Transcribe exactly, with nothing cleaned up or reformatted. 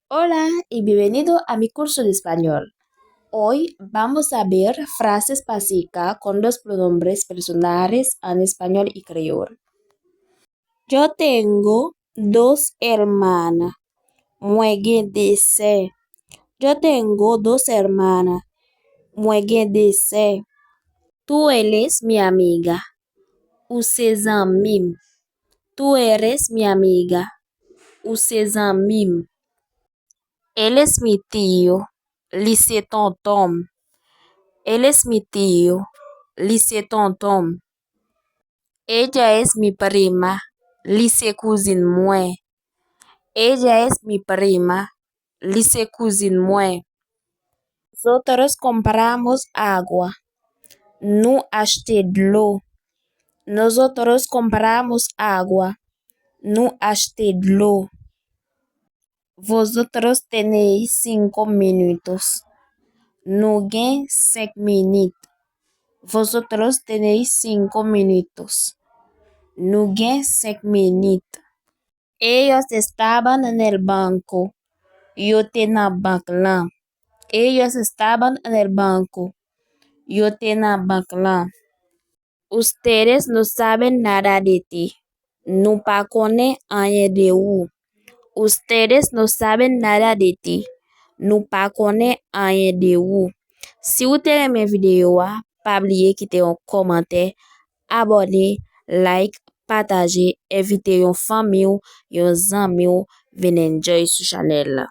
Hola y bienvenido a mi curso de español. Hoy vamos a ver frases básicas con los pronombres personales en español y creol. Yo tengo dos hermanas. Mwen gen de sè. Yo tengo dos hermanas. Mwen gen de sè. Tú eres mi amiga. Ou se zanmi m. Tú eres mi amiga. Ou se zanmi m. Él es mi tío. Li se tonton m. Él es mi tío. Li se tonton m. Ella es mi prima. Li se kouzin mwen. Ella es mi prima. Li se kouzin mwen. Nosotros compramos agua. Nou achte dlo. Nosotros compramos agua. Nou achte dlo. Vosotros tenéis cinco minutos. Nou gen senk minit. Vosotros tenéis cinco minutos. Nou gen senk minit. Ellos estaban en el banco. Yo te nan bank lan. Ellos estaban en el banco. Yo te nan bank lan. Ustedes no saben nada de ti. Nou pa konnen anyen de ou. Ustedes no saben nada de ti. Nou pa konnen anyen de ou. Si w te renmen videyo a, pa bliye kite yon kòmantè, abòne, like, pataje, envite yon fanmi w, yon zanmi w vin enjoy sou chanèl la.